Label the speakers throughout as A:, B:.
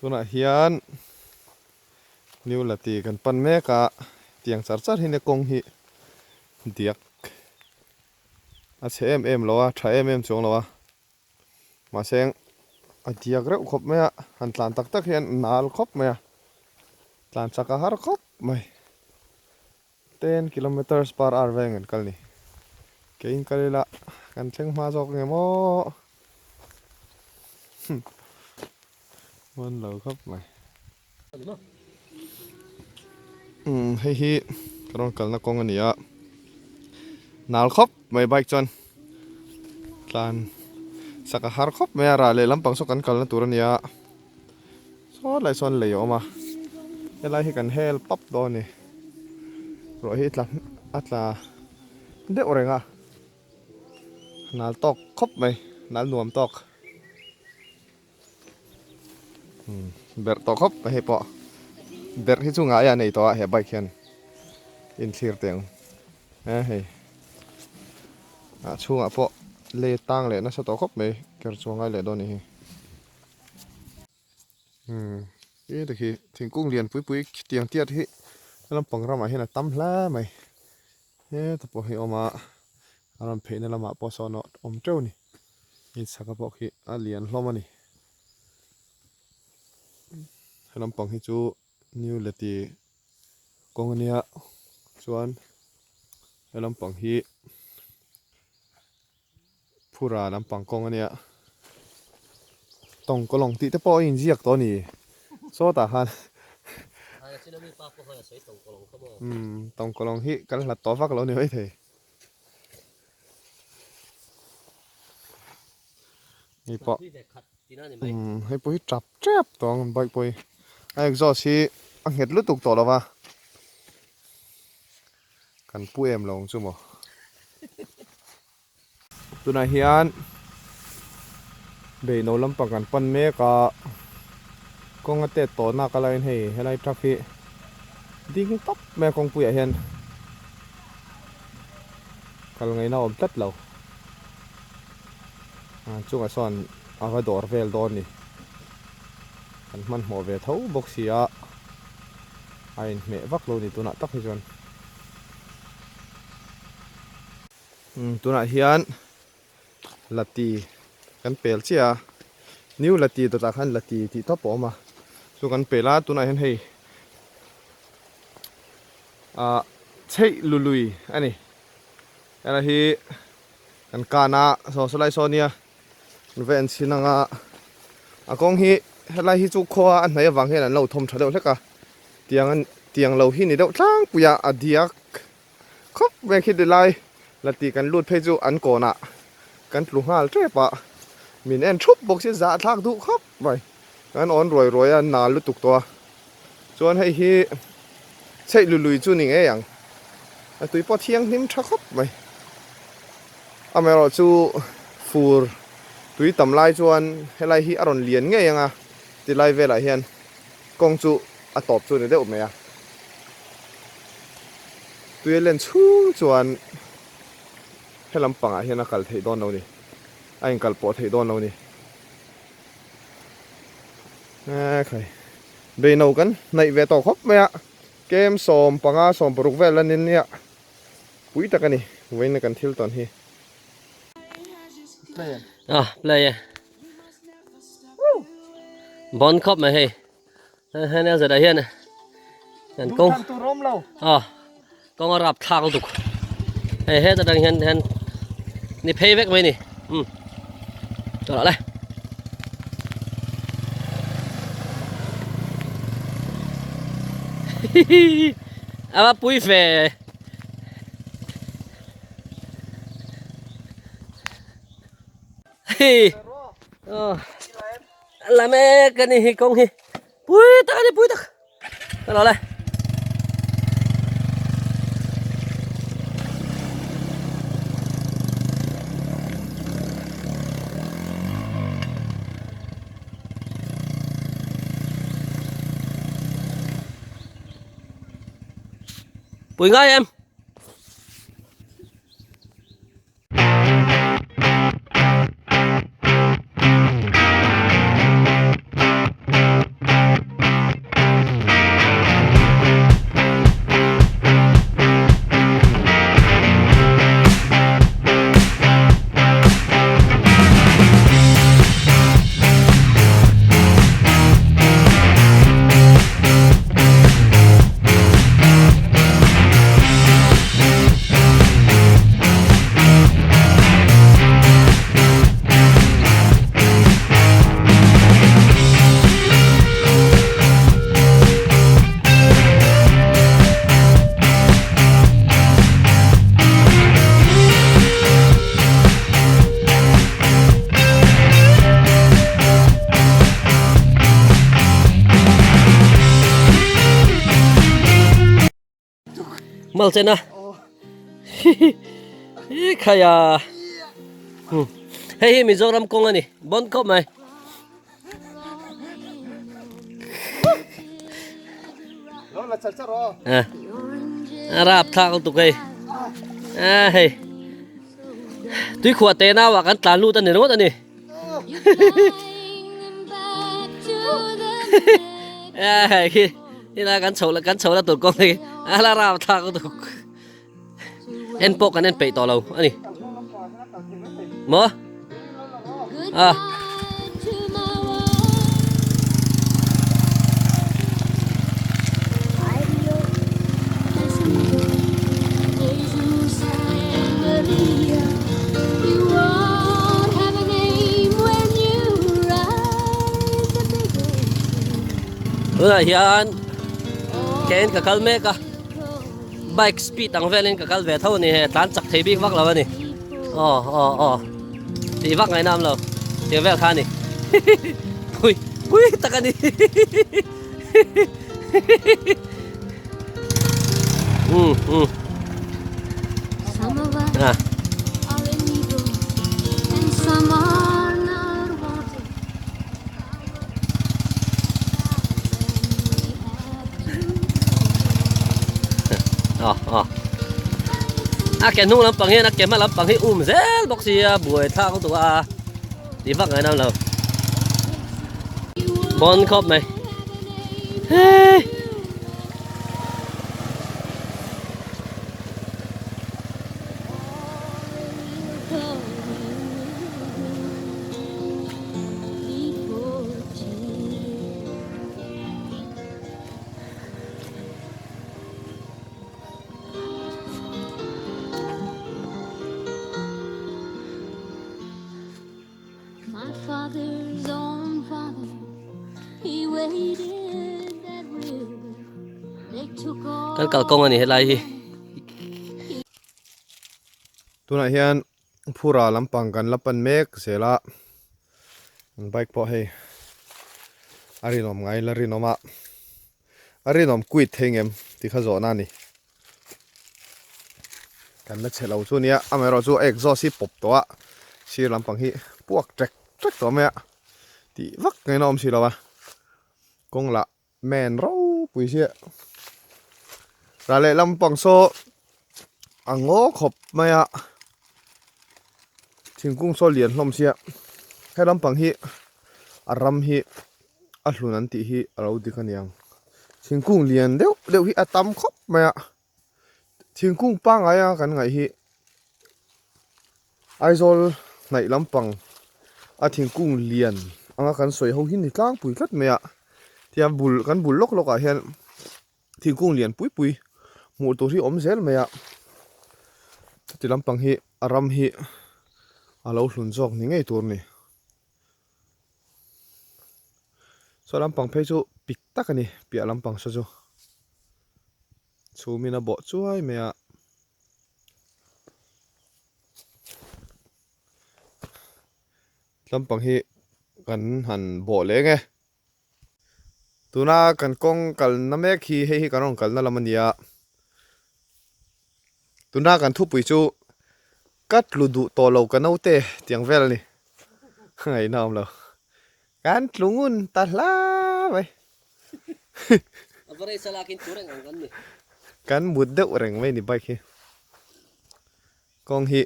A: Tunah hian New Lati kan pan mek a, tiang char char hi nia kawng hi diak a chhe em em lo a, tha em em chuang lo a. Mahse a diak reuh khawp mai a, han tlan tak tak hian a nal khawp mai a, tlan chak a har khawp mai. Ten kilometres per hour veng an kal ni. Keiin kal ila kan thleng hma zawk nge maw? Hman lo khawp mai. Umm hei hi ka rawn kalna kawng a ni a, nal khawp mai bike chuan tlan sak a har khawp mai a, rah leh lampang saw kan kalna tur a ni a. Saw lai sawn lei a awm a, helai hi kan hel pap dawn a ni. Ruah hi tla a tla deuh reng a, nal tawk khawp mai, nal nuam tawk. Umm berh tawh khawp mai hei pawh, berh hi chu ngaiah a nei tawh a he bike hian inthlir teh ang e hei. A chhungah pawh lei tang leh nasa tawh khawp mai, ker chu a ngai leh dawn a ni hi. Umm he te khi thingkung lian pui pui khitiang tiat hi lampang ramah hian a tam hle mai heta pawh hi a awm a a rawn pheihna lamah pawh sawn a awm teuh a ni in saka pawh khi a lian hlawm a ni he lampang hi chu new leti kawng a nia chuan he lampang hi. Phura lampang kawng a nia. Tawngkawlawng tih te pawh a inziak tawh a ni. Sawtah khan Umm tawngkawlawng hi kan hlat tawh vak lo ni maithei. Hei pawh umm hei pawh hi tap tep tawh ang bike pawh hi. A exhaust hi a nghet lutuk tawh lo va. Kan pu em lo ang chu maw. Tunah hian beihno lampang kan pan mek a, kawng a tet tawh nak a laiin hei helai truck hi ding tawp mai a kawngpuiah hian kal ngaihna a awm tlat lo. Chungah sawn a va dawr vel dawn a ni. Kan hmanhmawh ve tho bawk si a, a inhmeh vak lo a ni tunah tak hi chuan. Tunah hian Lati kan pel chiah a, New Lati dawtah khan Lati tih tawp a awm a, chu kan pel a, tunah hian hei ah chheih lului a ni, helai hi kan kan a, saw sawlai saw nia va en chhin ang a, a kawng hi helai hi chu khua a hnaih avang hian an lo thawm tha deuh hlek a, tiang tiang lo hi ni deuh tlangpui a, a diak. Khawp mai khi tilai la tih kan lut phei chu an kawnah kan tlu nghal tep a, min en thup bawk si zahthlak duh khawp mai, kan awn ruai ruai a nal lutuk tawh a, chuan hei hi chheih lului chu ni ngei ang, a tui pawh thianghlim tha khawp mai, amaherawhchu fur tui tam lai chuan helai hi a rawn lian ngei ang a, tilai velah hian kawng chu a tawp chu ni deuh mai a. Tui a len chhung chuan he lampangah hian a kal theih dawn lo ni. A inkal pawh theih dawn lo ni. E khai. Beino kan hnaih ve tawh khawp mai a. Kem 15 16 vel a ni nia. Pui tak a ni. Vawiin kan thil tawn hi. Play em?
B: Ah, play e. Bon khawp mai hei. Hei nel zet ah hian an kawng
A: Duhthlan tur awm lo.
B: Ah, kawng a rap thlak lutuk. Hei het atang hian hian ni phei vek mai ni. Um. Tawh le. Ava pui ve. Hei. Oh. La mek a ni hi kawng hi pui tak a ni pui tak ka lo le pui ngai em. Mal chen a. Hi khaya. Hei hi Mizoram kawng a ni. Bon khawp mai. A rap thlak lutuk hei. A hei. Tui khuah te nau ah kan tlan lut a ni ringawt a ni. A hei khi hila kan chho kan chho la tur kawng hi a la rap thlak lutuk. En pawh kan en peih tawh lo a ni. Maw? Ah. Tunah hian kein ka kal mek a. Bike speed ang velin ka kal ve tho a ni he tlan chak thei bik vak lo a ni aw aw aw tih vak ngaih nam lo tiang vel kha a ni pui pui tak a ni um um ah A ke hnung lampang hian a ke hma lampang hi um zel bawk sia buai thlak lutuk a ti vak ngaih nam lo bawn khawp mai hei. Kan kalkawng a ni helai hi.
A: Tunah hian Phura lampang kan la pan mek zel a, an bike pawh hei a rinawm ngai la rinawm a, a rinawm quit thei ngem tih kha zawhna a ni. Kan la chhe lo chu nia, amaherawhchu a exhaust hi pawp tawh a, sir lampang hi puak ṭek ṭek tawh mai a, tih vak ngaihna awm si lo a, kawng lah Men ropui sia. Rah leh lampang saw a ngaw khawp mai a. Thingkung saw lian hlawm sia. He lampang hi a ram hi a hlun an tih hi a lo dik aniang. Thingkung lian deuh deuh hi a tam khawp mai a. Thingkung pangngai a kan ngaih hi Aizawl hnaih lampang a thingkung lian anga kan sawi ho hi ni tlangpui tlat mai a tiang bul kan bul lawk lawk ah hian thingkung lian pui pui hmuh tur hi awm zel mai a chuti lampang hi a ram hi a lo hlun zawk ni ngei tur a ni saw lampang phei chu pik tak a ni piah lampang saw chu chhum in a bawh chuai mai a. Lampang hi kan han bawh leng e. Tuna kan kawng kalna mek hi hei hi kan rawn kalna lam a ni a. Tuna kan thupui chu ka tlu duh tawh lo ka naute tiang vel a ni. Ngaihna a awm lo. Kan tlu ngun ta hla mai.
B: A va rei salakin tur eng ang kan ni.
A: Kan mut deuh reng mai ni bike hi. Kawng hi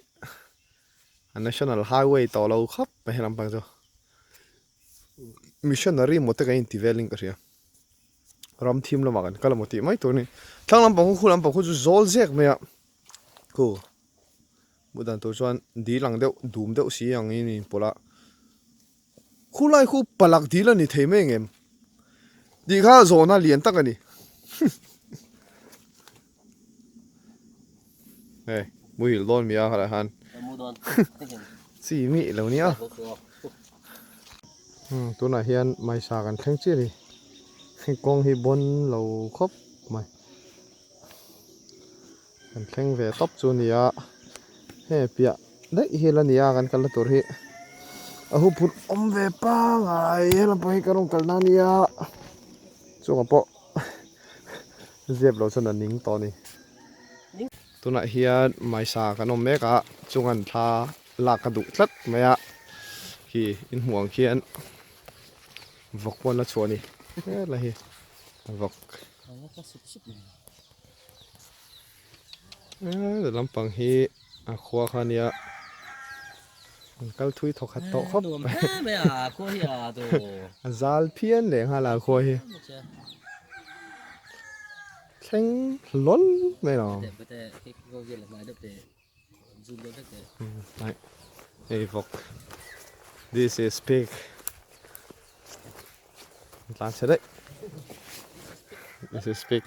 A: a national highway tawh lo khawp mai he lampang chu. Missionary maw te kan inti velin ka hria. Ram thim lamah kan kal emaw tih mai tur a ni. Thlang lampang khu khu lampang khu chu zawl zek mai a. Khu hmuh dan tur chuan dil ang deuh dum deuh si ang in inpawlh a. Khulai khu palak dil a ni thei mai ang em? Tih kha zawhna lian tak a ni. Hei, muhil dawn mi a khalai khan. Chi mi lo nia. Tunah hian maisa kan thleng chiah a ni. Kawng hi bawn lo khawp mai. Kan thleng ve tawp chu a ni a, hei piah daih hi la ni a kan kalna tur hi a hu phurh awm ve pangai he lampang hi ka rawn kalna a nia chungah pawh zep lo chuan a ning tawh a ni. Tunah hian Maisa kan awm mek a, chungan thla lak a duh tlat mai a, khi in hmuh ang khian vawk pawh an la chhuah a ni helai hi vawk he lampang hi a khua kha ania an kal thui thawk khat tawh khawp mai a zal phian leh nghal a khua hi. Thleng hlawl mai lo. Hei vawk. This is pig. Tlan chhe daih. This is pig.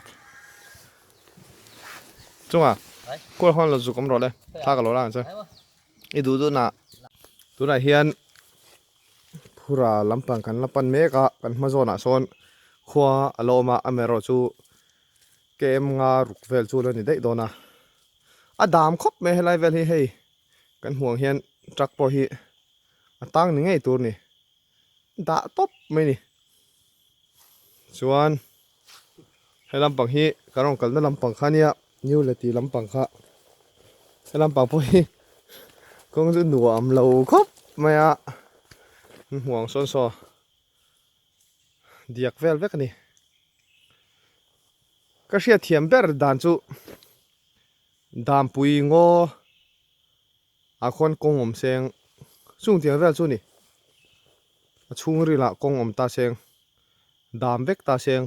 A: Chunga kual khuan lo zuk awm rawh le. Thla ka lo la ang che. I duh duh nah. Tunah hian Phura lampang kan la pan mek a, kan hma zawnah sawn khua a la awm a, amaherawh chu kem nga ruk vel chu la ni daih dawn a, a dam khawp mai helai vel hi hei kan hmuh ang hian truck pawh hi a tang ni ngei tur a ni, dah tawp mai a ni. Chuan he lampang hi kan rawn kalna lampang kha ania new leti lampang kha he lampang pawh hi kawng chu nuam lo khawp mai a hmuh ang sawn saw diak vel vek a ni ka hriat thiam ber dan chu dampui ngaw ah khuan kawng awm seng chung tiang vel chu a ni a chhung rilah kawng awm ta seng dam vek ta seng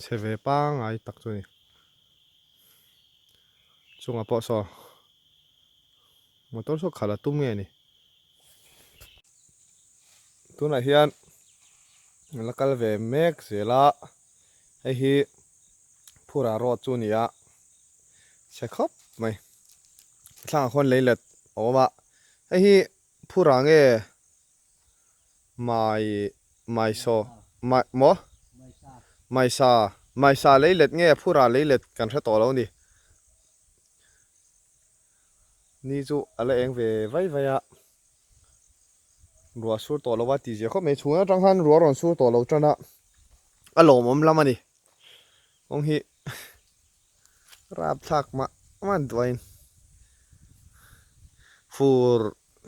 A: chhe ve pangngai tak chu a ni chungah pawh saw motor saw khalh a tum nge ni tunah hian la kal ve mek zel a hei hi. Phura road chu a ni a, chhe khawp mai. Thlangah khuan lei let a awm a, hei hi Phura nge Mai Maisaw Mai maw? Maisa Maisa lei let nge Phura lei let kan hre tawh lo a ni. Ni chu a la eng ve vai vai a, ruah sur tawh lo a tih zia khawp mai. Chhung atang khan ruah rawn sur tawh lo tan a, a lawmawm lam a ni. Kawng hi rapthlak mah mah an duain fur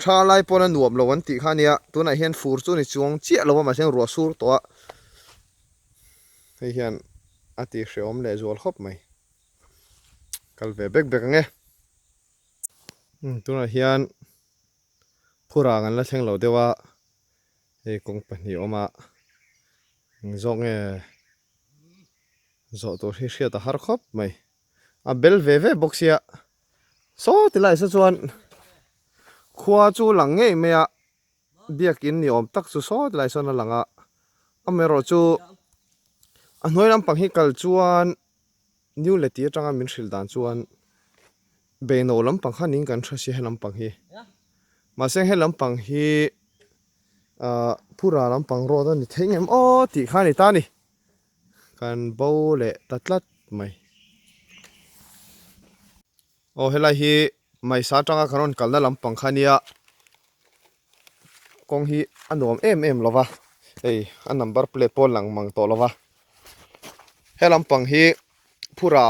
A: tha lai pawn a nuam lo an tih kha ania tunah hian fur chu ni chuang chiah lo a mahse ruah sur tawh a hei hian a ti hreawm leh zual khawp mai kal ve bek bek ang e tunah hian phurang an la thleng lo deuh a hei kawng pahnih a awm a eng zawk nge Zawh tur hi hriat a har khawp mai. A bel ve ve bawk sia. Saw ti lai sa chuan khua chu lang ngei mai a, biakin ni awm tak chu saw ti lai sawn a lang a. Amaherawh chu a hnuai lampang hi kal chuan New Leti atanga min hrilh dan chuan Beino lampang kha niin kan hre sia he lampang hi. Mahse he lampang hi ahh Phura lampang road a ni thei ngem aw tih kha a ni ta a ni. Kan bo leh ta tlat mai. Aw helai hi Maisa atanga kan rawn kalna lampang kha ania kawng hi a nuam em em lo va hei a number plate pawh a lang mang tawh lo va he lampang hi Phura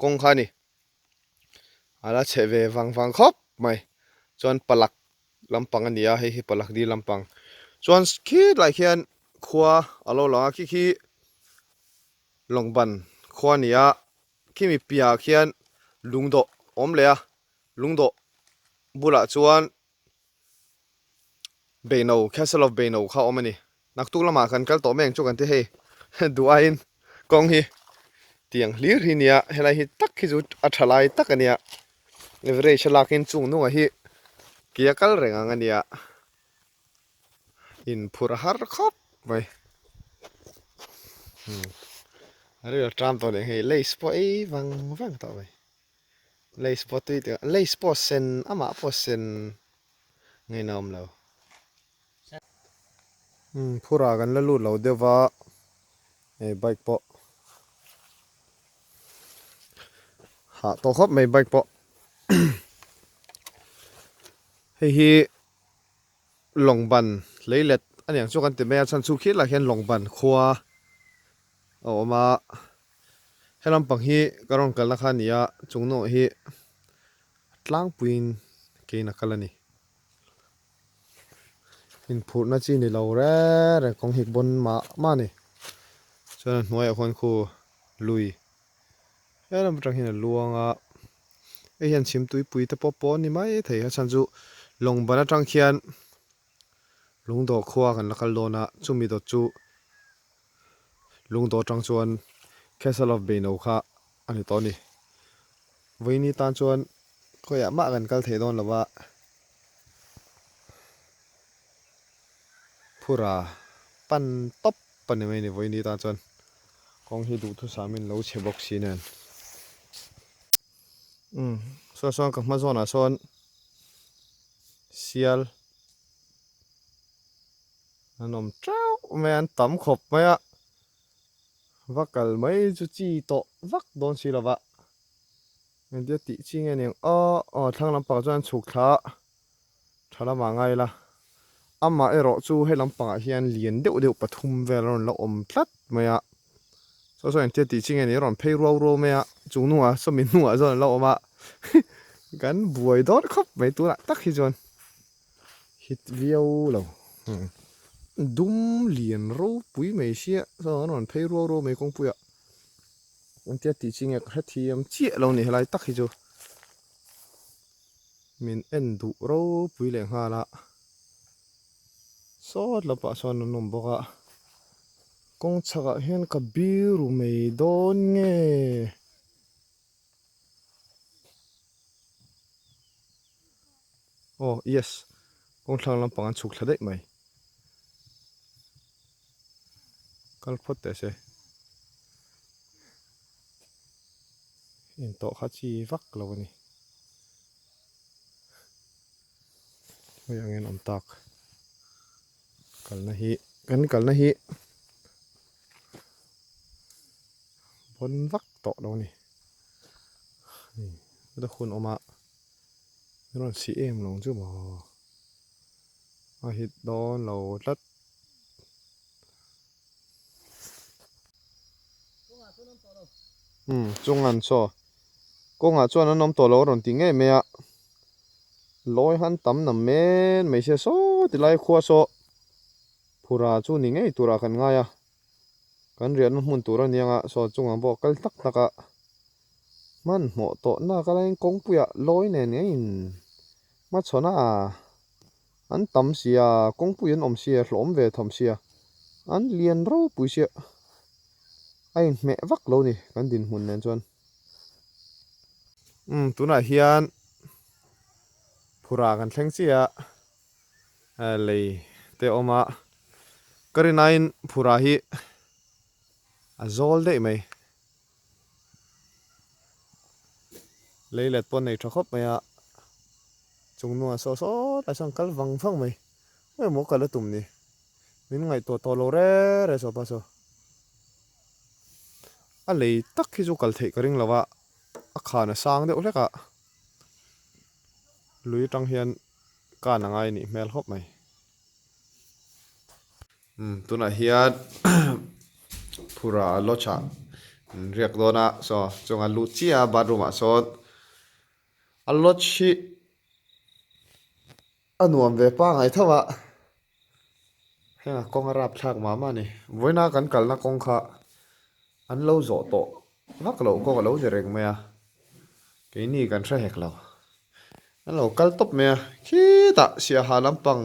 A: kawng kha a ni a la chhe ve vang vang khawp mai chuan palak lampang a ni a hei hi palak dil lampang chuan khilai khian khua a lo lang a khi khi lawngban khua a ni a khimi piahah khian lungdawh a awm leh a lungdawh bulah chuan Beino Castle of Beino kha a awm a ni naktuk lamah kan kal tawh mai ang chu kan ti hei duh aiin kawng hi tiang hlir hi nia helai hi tak hi chu a tha lai tak a nia average a lakin chung hnungah hi ke a kal reng ang a nia inphur a har khawp mai a ril a ṭam tawh leh hei lace pawh ei vang vang tawh mai. Lace pawh tui tih lace pawh sen amah pawh sen ngaihna awm lo. Umm phurah kan la lut lo deuh va hei bike pawh hah tawh khawp mai bike pawh hei hi lawng ban lei let aniang chu kan ti mai a chhan chu khilaiah hian lawng ban khua a awm a. He lampang hi ka rawn kalna kha a ni a, chung nawh hi tlangpuiin kein a kal a ni. Inphurhna chi ni lo reng reng kawng hi bawn mah mah a ni. Chuan a hnuaiah khuan khu lui he lam atang hian a luang a, hei hian chhim tuipui te pawh pawh a ni mai thei a chhan chu lawng ban atang khian lungdawh khua kan la kal dawn a, chumi dawt chu lungdawh atang chuan Castle of Beino kha a ni tawh a ni. Vawiini tan chuan khawiah mah kan kal thei dawn lo va, phura pan tawp a ni mai a ni vawiini tan chuan kawng hi duhthusam in lo chhe bawk si nen. Umm saw sawn ka hma zawnah sawn sial an awm teuh mai a an tam khawp mai a. Va kal mai chu chi tawh vak dawn si lova, engtia tih chi nge niang aw aw thlang lampangah chuan chhuk thla tha lamah ngai ila, amah erawh chu he lampangah hian lian deuh deuh pathum vel a rawn la awm tlat mai a, saw saw engtia tih chi nge ni a rawn phei ruau ruau mai a, chung hnungah sawmi hnungah chuan an la awm a, kan buai dawn khawp mai tunah tak hi chuan. Hit viau lo. Dum lian ropui mai sia chuan an rawn phei ruau ruau mai kawngpuiah. Engtia tih chi nge ka hre thiam chiah lo ni helai tak hi chu. Min en duh ropui leh nghal a. Sawt lamah sawn an awm bawk a. Kawng chhakah hian ka biru mai dawn nge. Aw yes kawngthlang lampang an chhuk thla daih mai kal phawt teh se intawh kha chi vak lo a ni hei angin awm tak kalna hi kan kalna hi. Pawn vak tawh lo a ni. Hei chuta hun awm a min rawn si em lo ang chu maw a hit dawn lo tlat. Umm chungan saw kawngah chuan an awm tawh lo a rawn ti ngei mai a lawi han tam na men mai sia saw ti lai khua saw phura chu ni ngei turah kan ngai a. Kan riahna hmun tur a niang a, saw chungah pawh kal tak tak a, hmanhmawh tawh nak a laiin kawngpuiah lawi nen ngeiin hmachhawn a, an tam sia, kawngpui an awm sia, hlawm ve tham sia, an lian ropui sia, a inhmeh vak lo ni kan dinhmun nen chuan. Umm tunah hian phura kan thleng chiah a. Lei te a awm a, ka rinaiin phurah hi a zawl daih mai. Lei let pawh a nei tha khawp mai a, chung hnungah saw saw lai sawn kal vang vang mai. Engemaw kal a tum ni, min ngaihtuah tawh lo reng reng saw pa saw. A lei tak hi chu kal theih ka ring lo a, a khan a sang deuh hlek a, lui atang hian. Kan a ngai nih hmel khawp mai. Umm tunah hian phura lodge ah an riak dawn a saw chunga lut chiah a bathroom ah sawn a lodge hi a nuam ve pangai tho a heng a kawng a rap thlak mah mah a ni vawiina kan kalna kawng kha an lo zawh tawh vak loh kawng a lo ni reng mai a keini kan hre hek lo. An lo kal tawp mai a, khitah Siaha lampang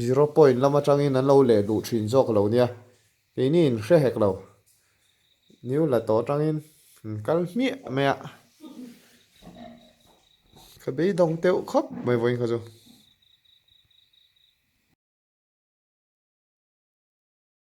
A: zero point lam atangin an lo leh duh thin zawk lo nia, keini in hre hek lo. New la tawh atangin an kal hmiah mai a, ka beidawng teuh khawp mai vawiin kha chu.